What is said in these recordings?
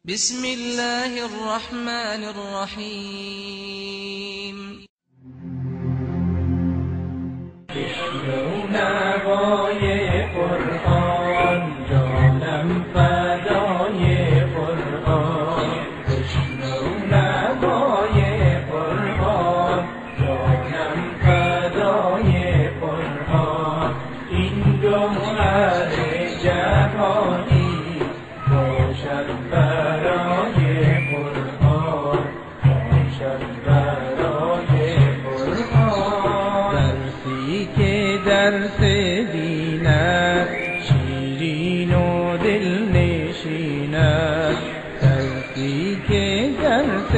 بسم الله الرحمن الرحیم. نوای قرآن، جانم فدای قرآن. بشنو نوای قرآن، جانم فدای قرآن. این گوهر جهانی باشد برای قرآن، باشد برای قرآن. درسی که درس دین است، شیرین و دلنشین است. درسی که درس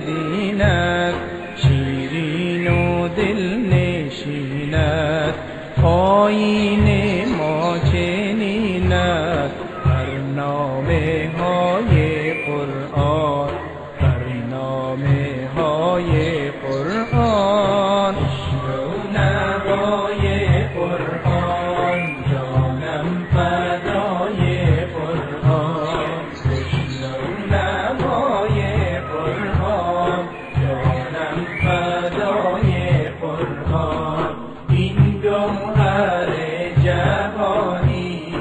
دین است، شیرین و دلنشین است. آیین ما چنین است، برنامه های قرآن، برنامه های قرآن. بشنو نوای قرآن، جانم فدای قرآن. بشنو نوای قرآن، جانم فدای قرآن. این گوهر جهانی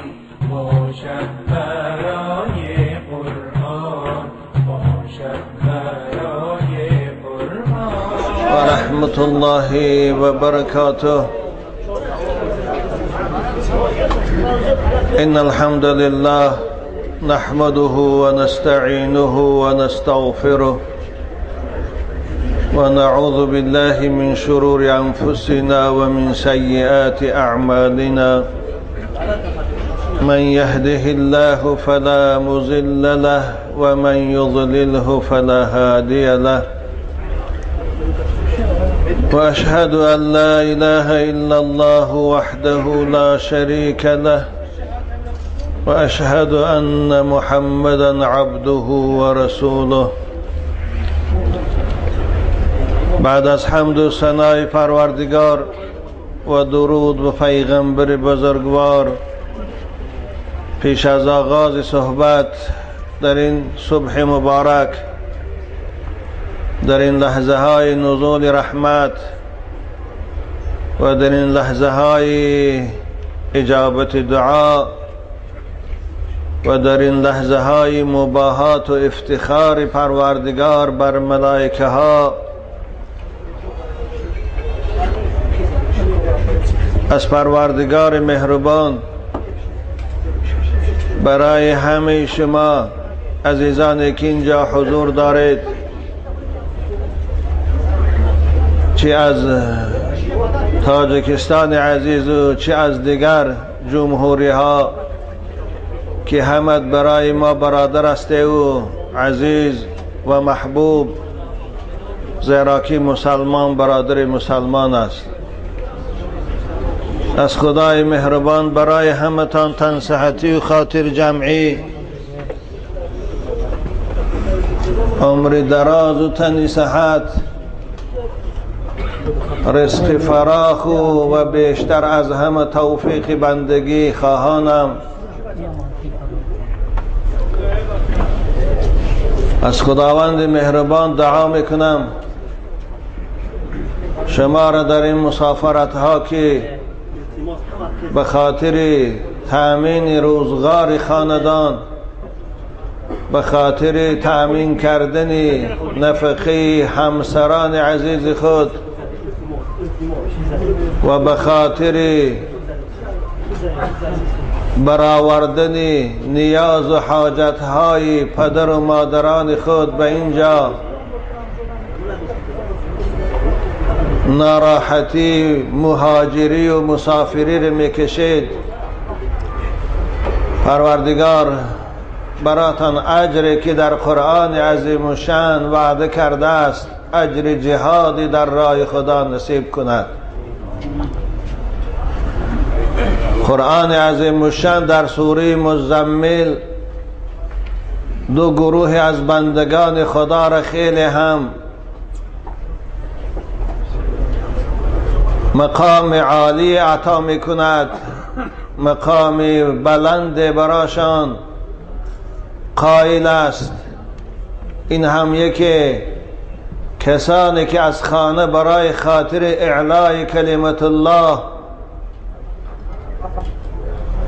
باشد برای قرآن، باشد برای قرآن. ورحمة الله وبركاته. إن الحمد لله نحمده ونستعينه ونستغفره ونعوذ بالله من شرور أنفسنا ومن سيئات أعمالنا. من يهده الله فلا مضل له ومن يضلله فلا هادي له. وأشهد أن لا إله إلا الله وحده لا شريك له وأشهد أن محمدا عبده ورسوله. بعد از حمد و ثنای پروردگار و درود به پیغمبر بزرگوار، پیش از آغاز صحبت در این صبح مبارک، در این لحظه های نزول رحمت و در این لحظه های اجابت دعا و در این لحظه های مباهات و افتخار پروردگار بر ملائکه ها، از پروردگار مهربان برای همه شما عزیزان که اینجا حضور دارید، چه از تاجیکستان عزیز و چه از دیگر جمهوری ها که همت برای ما برادر است و عزیز و محبوب، زیرا که مسلمان برادر مسلمان است. از خدای مهربان برای همتان تن صحتی و خاطر جمعی، عمر دراز و تن صحت، رزق فراخ و بیشتر از همه توفیق بندگی خواهانم. از خداوند مهربان دعا میکنم شما را در این مسافرت ها که به خاطر تأمین روزگار خاندان، به خاطر تأمین کردن نفقه همسران عزیز خود و به خاطر برآوردن نیاز و حاجتهای پدر و مادران خود به اینجا ناراحتی، مهاجری و مسافری را میکشید، پروردگار براتان اجری که در قرآن عظیم الشان وعده کرده است، اجر جهادی در راه خدا نصیب کند. قرآن عظیم الشان در سوره مزمل دو گروه از بندگان خدا را خیلی هم مقام عالی عطا میکند، مقام بلند براشان قائل است. این هم یکی کسانی که از خانه برای خاطر اعلای کلمت الله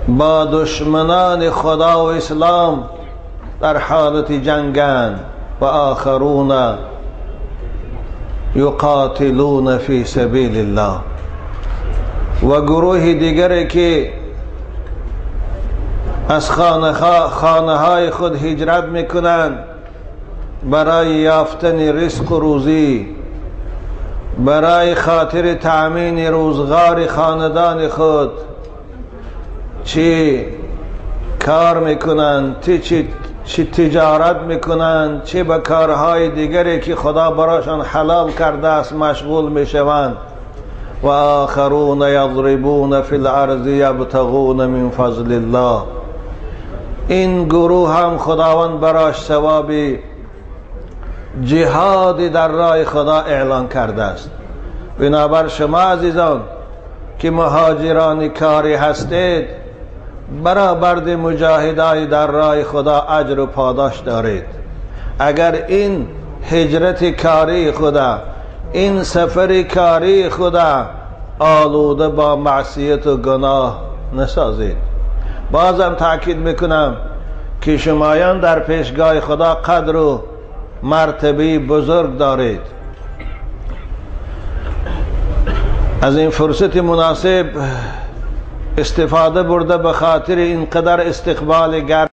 با دشمنان خدا و اسلام در حالت جنگند. و آخرون یقاتلون فی سبیل الله. و گروه دیگری که از خانه های خود هجرت میکنند برای یافتن رزق و روزی، برای خاطر تأمین روزگار خاندان خود چی کار میکنند، چی تجارت میکنند، چی به کارهای دیگری که خدا برایشان حلال کرده است مشغول میشوند. و آخرون یضربون فی الارض یبتغون من فضل الله. این گروه هم خداوند براش ثواب جهاد در راه خدا اعلان کرده است. بنابر شما عزیزان که مهاجران کاری هستید، برابرد مجاهدای در راه خدا اجر و پاداش دارید. اگر این هجرت کاری خدا، این سفر کاری خدا آلوده با معصیت و گناه نسازید. بازم تاکید میکنم که شمایان در پیشگاه خدا قدر و مرتبه بزرگ دارید. از این فرصت مناسب استفاده برده به خاطر اینقدر استقبال گرم